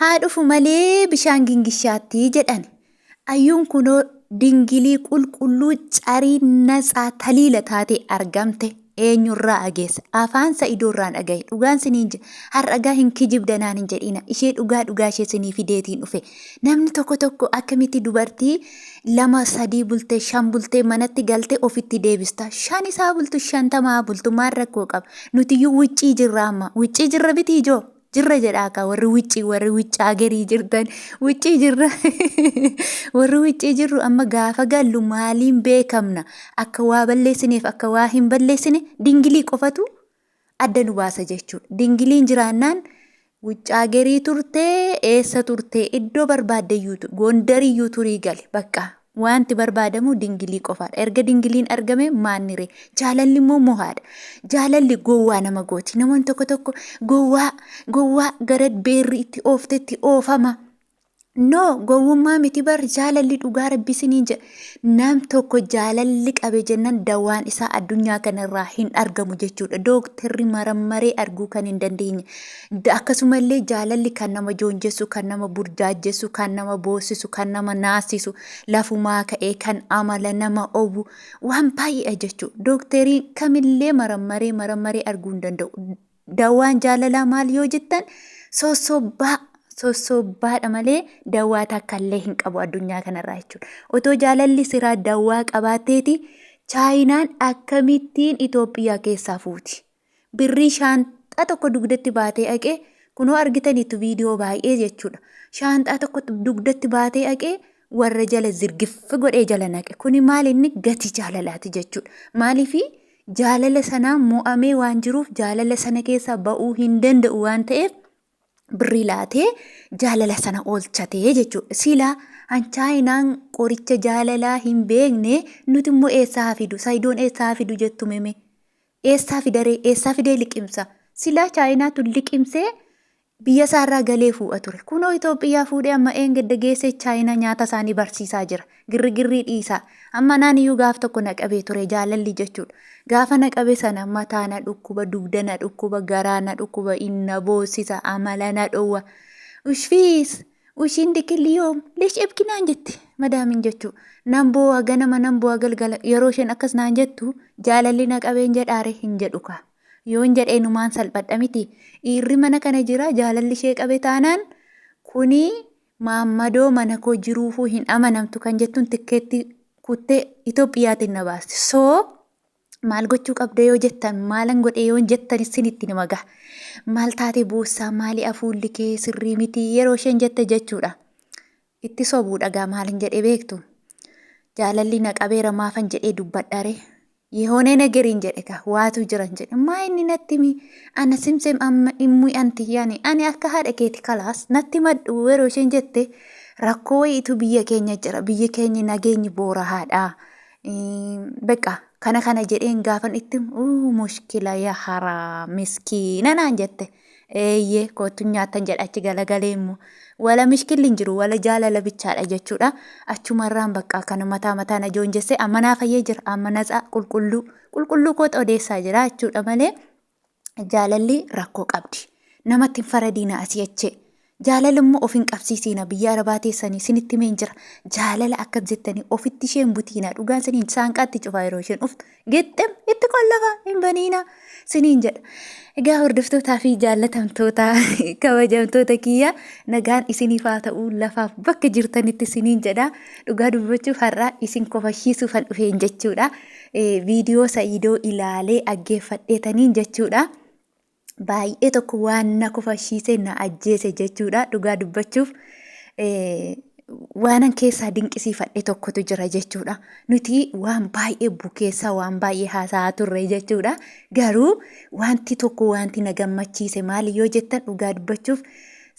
Haa dhufu malee bishaan gingishaatti jedhan. Ayyuun kunoo dingilii qulqulluu carii natsaa taliila taate argamte. Eenyurraa ageessa? Afaan Sa'idoorraan dhagahe. Dhugaan siniin jedha. Har'agaa hin kijibda naan hin jedhina. Ishee dhugaa dhugaa ishee sinii fideetiin dhufe. Namni tokko tokko akkamitti dubartii lama sadii bultee shan bultee manatti galte ofitti deebista. Shan isaa bultu shantamaa bultu maal rakkoo qaba? Nutiyyuu wuccii jirra amma. Wuccii jirra miti ijoo. Jirra jedhaa kaa warri wuccii warri wuccaa garii jirtan wuccii jirra warri wuccii jirru amma gaafa gallu maaliin beekamna akka waa balleessineef akka waa hin balleessine dingilii qofatu adda nu baasa jechuudha. Dingiliin jiraannaan wuccaa garii turtee eessa turtee iddoo barbaadde iyyuu gondariyyuu turii gali bakka Waanti barbaadamu dingilii qofaadha. Erga dingiliin argame maanni ree? Jaalalli immoo mohaadha. Jaalalli gowwaa nama gooti. Namoonni tokko tokko gowwaa gowwaa gara beerri itti ooftetti oofama. No gowwummaa miti bar jaalalli dhugaa rabbi isiniin jedha. Nam tokko jaalalli qabe jennan dawaan isaa addunyaa kanarraa hin argamu jechuudha. Dooktarri marammaree arguu kan hin dandeenye. Akkasumallee jaalalli kan nama joonjessu, kan nama burjaajjessu, kan nama boossisu, kan nama naasisu, lafumaa ka'ee kan amala nama obu waan baay'eedha jechuudha. Dookteriin kamillee marammaree marammaree arguu hin danda'u. Dawaan jaalalaa maal yoo jettan sossobbaa sossobbaadha malee dawaa takka illee hin qabu addunyaa kanarraa jechuudha. Otoo jaalalli siraa dawaa qabaatteeti Chaayinaan akkamittiin Itoophiyaa keessaa fuuti? Birrii shaanxaa tokko dugdatti baatee dhaqee kunoo argitaniittu viidiyoo baay'ee jechuudha. Shaanxaa tokko dugdatti baatee dhaqee warra jala zirgif godhee jala naqe. Kuni maal inni gatii jaalalaati jechuudha. Maaliifi jaalala sanaa mo'amee waan jiruuf jaalala sana keessaa ba'uu hin danda'u waan ta'eef birrii laatee jaalala sana oolchatee jechuudha. Silaa an chaayinaan qoricha jaalalaa hin beekne nuti immoo eessaa haa fidu? Sayidoon eessaa haa fidu jettu meme? Eessaa fidaree? Eessaa fidee liqimsa? Silaa chaayinaatu liqimsee biyya isaarraa galee fuudha ture. Kunoo Itoophiyaa fuudhee amma eengedda geessee chaayinaa nyaata isaanii barsiisaa jira. Girrigirrii dhiisaa. Amma naan iyyuu gaaf tokko na qabee ture jaalalli jechuudha. Gaafa na qabe sana mataa na dhukkuba, dugda na dhukkuba, garaa na dhukkuba, inna boossisa, amala na dhowwa. Ushfiis! Ushiin dikiliyoom lesh ebki naan jetti madaamin jechuu. Nan boo'a ganama nan boo'a galgala yeroo isheen akkas naan jettu jaalalli na qabeen jedhaare hin jedhu kaa. Yoon jedhee numaan salphadha miti. Dhiirri mana kana jira jaalalli ishee qabe taanaan kuni Maammadoo mana koo jiruufuu hin amanamtu kan jettuun tikkeetti kuttee Itoophiyaatiin na baasti. So maal gochuu qabda yoo jettan maalan godhe yoo jettan isinitti nima gaha. Maal taate boossaa maali afuulli kee sirrii miti yeroo isheen jette jechuudha. Itti sobuu dhagaa maalin jedhee beektu. Jaalalli na qabeera maafan jedhee dubbadhare. Yehonee negeriin jedhe ka waatu jiran jedhe maa inni natti himi ana simsem amma immui anti yani ani akka haadha keeti kalaas natti madhu yeroo isheen jette rakkoo wayiitu biyya keenya jira biyyi keenya nageenyi boorahaadha beqa kana kana jedheen gaafan itti uu mushkila ya haraa miskiina naan jette Eeyyee koottu nyaattan jedha achi galagalee immoo. Wala mishkilli hin jiru wala jaalala bichaadha jechuudha. Achumarraan bakka kana mataa mataa na joonjessee amma naa fayyee jira amma natsaa qulqulluu qulqulluu kootu odeessaa jira jechuudha malee jaalalli rakkoo qabdi. Namatti hin faradiina asii achee. Jaalala immoo of hin qabsiisiina biyya arabaa teessanii sinitti himeen jira. Jaalala akkas jettanii ofitti ishee hin butiina dhugaan siniin saanqaatti cufaa yeroo isheen dhuftu gixxim itti qollafa hin baniina siniin jedha. Egaa hordoftootaa fi jaallatamtoota kabajamtoota kiyya nagaan isiniif haa ta'u lafaaf bakka jirtanitti siniin jedha. Dhugaa dubbachuuf har'a isin kofashiisuufan dhufeen jechuudha. Viidiyoo Sa'iidoo ilaalee dhaggeeffadheetaniin jechuudha. Baay'ee tokko waan na kofashiisee na ajjeese jechuudha dhugaa dubbachuuf waanan keessaa dinqisiifadhe tokkotu jira jechuudha. Nuti waan baay'ee bukeessaa waan baay'ee haasa'aa turre jechuudha. Garuu wanti tokko wanti na gammachiise maali yoo jettan dhugaa dubbachuuf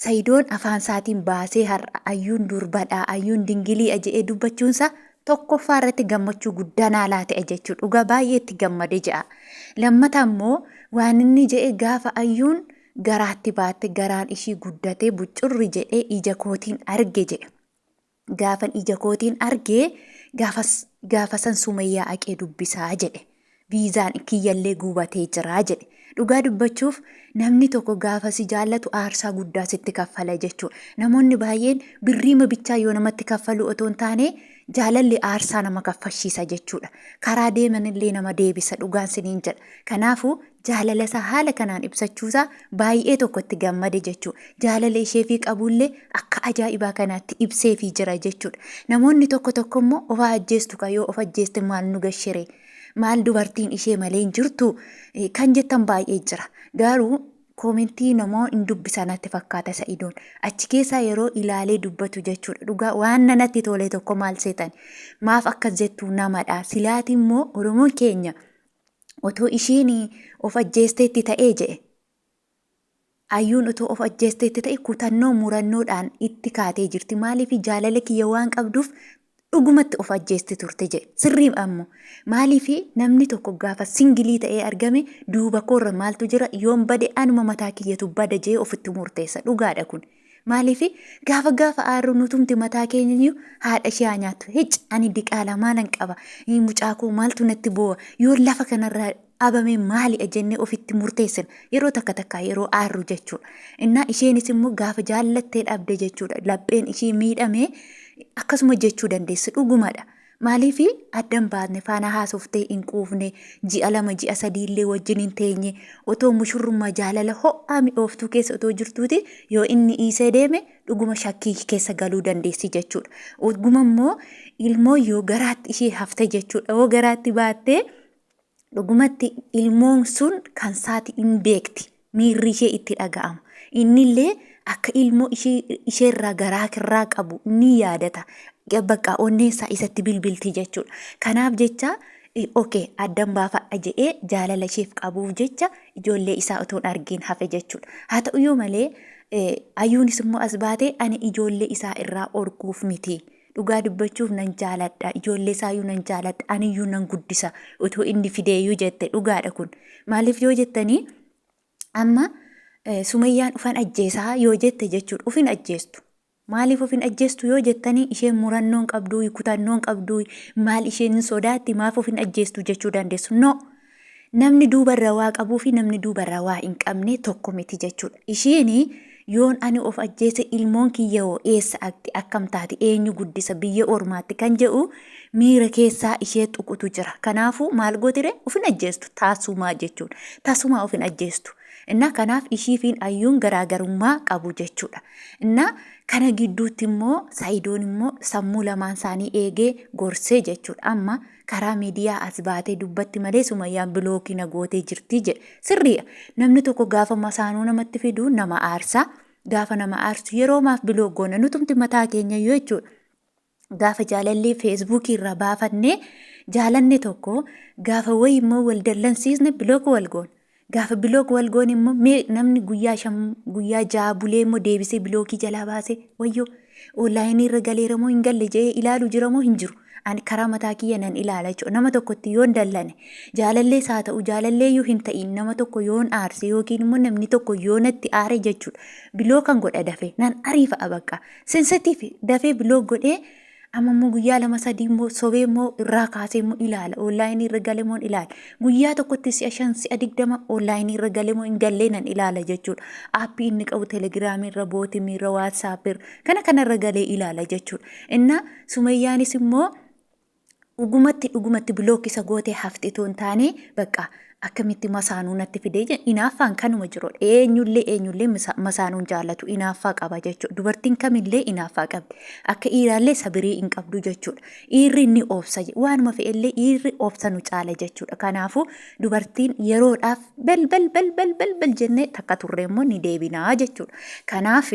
Sayidoon afaan isaatiin baasee har'a ayyuun durbadha ayyuun dingiliidha jedhee dubbachuunsaa Tokkoffaa irratti gammachuu guddaa naa laate'a jechuu dhugaa baay'ee itti gammade je'a. Lammata immoo waan inni je'e gaafa ayyuun garaatti baatte garaan ishii guddatee buccurri jedhee ija kootiin arge jedhe. Gaafan ija kootiin arge gaafas gaafa san sumayyaa aqee dubbisaa jedhe. Viizaan kiyyallee gubatee jira jedhe. Dhugaa dubbachuuf namni tokko gaafa si jaallatu aarsaa guddaa sitti kaffala jechuudha. Namoonni baay'een birriima bichaa yoo namatti kaffalu otoo hin taane jaalalli aarsaa nama kaffalchiisa jechuudha. Karaa deemanillee nama deebisa dhugaan siniin jedha. Kanaafuu jaalala isaa haala kanaan ibsachuusaa baay'ee tokko itti gammade jechuudha. Jaalala isheefii qabullee akka ajaa'ibaa kanaatti ibseefii jira jechuudha. Namoonni tokko tokko immoo of haa ajjeestu ka yoo of ajjeeste maal nu gashere? Maal dubartiin ishee malee hin jirtu kan jettan baay'ee jira. Garuu koomentii namoo hin dubbisa natti fakkaata Sa'idoon. Achi keessaa yeroo ilaalee dubbatu jechuudha. Dhugaa waan natti tole tokko maal seetan? Maaf akkas jettu namadha. Silaati immoo Oromoon keenya otoo ishiin of ajjeesteetti ta'ee jedhe. Ayyuun otoo of ajjeesteetti ta'e kutannoo murannoodhaan itti kaatee jirti. Maaliif jaalala kiyya waan qabduuf dhugumatti of ajjeesti turte jedhe. Sirrii ammoo. Maaliif namni tokko gaafa singilii ta'ee argame duuba koorra maaltu jira yoon bade anuma mataa kiyyatu bada jee ofitti murteessa. Dhugaadha kun. Maaliif gaafa gaafa aarru nutumti mataa keenya iyyuu haadha ishee haa nyaattu. Hic ani diqaalaa maalan qaba? Mucaa koo maaltu natti boo'a? Yoo lafa kanarraa dhabame maaliidha jennee ofitti murteessina. Yeroo takka takka yeroo aarru jechuudha. Innaa isheenis immoo gaafa jaallattee dhabde jechuudha. Lapheen ishii miidhame akkasuma jechuu dandeessi dhugumadha. Maaliif adda hin baasne faana haasoftee hin quufne ji'a 2 ji'a 3 illee wajjin hin teenye otoo mushurrummaa jaalala ho'aa mi'ooftuu keessa otoo jirtuuti yoo inni dhiisee deeme dhuguma shakkii keessa galuu dandeessi jechuudha. Dhuguma immoo ilmoo yoo garaatti ishee hafte jechuudha. Yoo garaatti baattee Dhugumatti ilmoon sun kan saati in beekti. Miirri ishee itti dhaga'ama. Innillee akka ilmoo isheerraa garaa kirraa qabu ni yaadata. Bakka onneensaa isatti bilbilti jechuudha. Kanaaf jecha ok addan baafadha jedhee jaalala isheef qabuuf jecha ijoollee isaa otoo hin argiin hafe jechuudha. Haa ta'uyyuu malee ayyuunis immoo as baatee ani ijoollee isaa irraa orkuuf miti. Dhugaa dubbachuuf nan jaaladha. Ijoollee isaayyuu nan jaaladha. Aniyyuu nan guddisa. Otoo inni fideeyyuu jette dhugaadha kun. Maaliif yoo jettanii amma Sumayyaan ufan ajjeesaa yoo jette jechuudha. Ufin ajjeestu. Maaliif ufin ajjeestu yoo jettanii isheen murannoon qabduu, kutannoon qabduu, maal isheen hin sodaatti maaf ufin ajjeestu jechuu dandeessu. No. Namni duubarra waa qabuu fi namni duubarra waa hin qabne tokko miti jechuudha. Ishiin yoon ani of ajjeese ilmoon kiyya hoo eessa aqxi akkam taati eenyu guddisa biyya ormaatti kan jedhu miira keessaa ishee tuqutu jira. Kanaafuu maal gootire of hin ajjeestu taasumaa jechuudha. Tasumaa of hin ajjeestu. Innaa kanaaf ishii fi ayyuun garaagarummaa qabu jechuudha. Innaa kana gidduutti immoo Sa'idoon immoo sammuu lamaan isaanii eegee gorsee jechuudha. Amma karaa miidiyaa as baatee dubbatti malee Sumayyaan bilookii na gootee jirti jedhe. Sirriidha. Namni tokko gaafa masaanuu namatti fidu nama aarsa. Gaafa nama aarsu yeroo maaf bilook goona nutumti mataa keenya iyyuu jechuudha. Gaafa jaalallee feesbuukii irraa baafannee jaalanne tokko gaafa wayi immoo wal dallansiisne bilook wal goona. Gaafa bilook wal goone immoo mee namni guyyaa shan guyyaa ja'a bulee immoo deebisee bilookii jalaa baasee wayyoo onlaayinii irra galeera moo hin galle jedhee ilaalu jira moo hin jiru. Ani karaa mataa kiyya nan ilaala jechuudha. Nama tokkotti yoon dallane jaalallees haa ta'u jaalallee iyyuu hin ta'iin nama tokko yoon aarse yookiin immoo namni tokko yoo natti aare jechuudha. Bilookan godha dafee nan ariifa'a bakka. Sensitiif dafee bilook godhee Amma immoo guyyaa lama sadii immoo sobee immoo irraa kaasee immoo ilaala. Onlaayinii irra gale immoo ilaala. Guyyaa tokkotti si'a 5 si'a 20 onlaayinii irra gale immoo hin gallee nan ilaala jechuudha. Aappii inni qabu telegiraamii irra, bootimii irra, waatsaappii irra kana kana irra galee ilaala jechuudha. Innaa Sumayyaanis immoo dhugumatti dhugumatti bilook isa gootee hafte otoo hin taane bakka akkamitti masaanuu natti fidee jedhe inaaffaan kanuma jirudha. Eenyullee eenyullee masaanuun jaallatu inaaffaa qaba jechuudha. Dubartiin kamillee inaaffaa qabdi. Akka dhiiraallee sabirii hin qabdu jechuudha. Dhiirri ni obsa waanuma fe'ellee dhiirri obsa nu caala jechuudha. Kanaafuu dubartiin yeroodhaaf bel bel bel bel bel bel jennee takka turre immoo ni deebinaa jechuudha. Kanaaf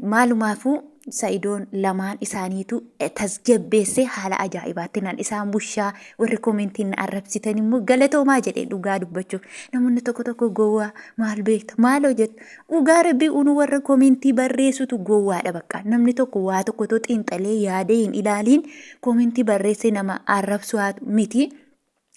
maalumaafuu Sa'idoon lamaan isaaniitu tasgabbeessee haala ajaa'ibaatti nan isaan bushaa warri komentiin na arrabsitan immoo galatoomaa jedhe dhugaa dubbachuuf namoonni tokko tokko gowwaa maal beekta maal hojjettu dhugaa rabbii unu warra komentii barreessutu gowwaadha bakka namni tokko waa tokko otoo xiinxalee yaadee hin ilaaliin komentii barreessee nama arrabsu miti.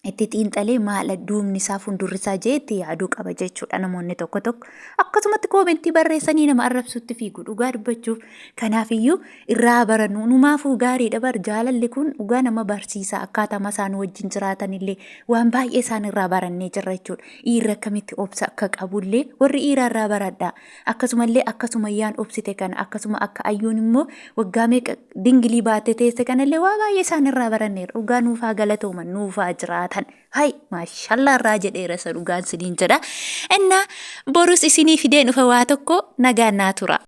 Itti xiinxalee maal duubni isaa fuuldurri isaa jee itti yaaduu qaba jechuudha namoonni tokko tokko. Akkasumatti koomentii barreessanii nama arrabsutti fiigu dhugaa dubbachuuf. Kanaafiyyuu irraa barannu numaafuu gaariidha bar jaalalli kun dhugaa nama barsiisa akkaataa isaan wajjin jiraatanillee waan baay'ee isaan irraa barannee jirra jechuudha. Dhiirri akkamitti obsa akka qabullee warri dhiiraa irraa baradhaa. Akkasumallee akka Sumayyaan obsite kana akkasuma akka Ayyuun immoo waggaa meeqa dingilii baattee teesse kanallee waa baay'ee isaan irraa baranneerra. Dhugaa nuufaa galatooman nuufaa jiraatan. Hay maashallaa irraa jedheera isa dhugaan siniin jedha. Innaa borus isinii fideen dhufa waa tokko nagaan naa tura.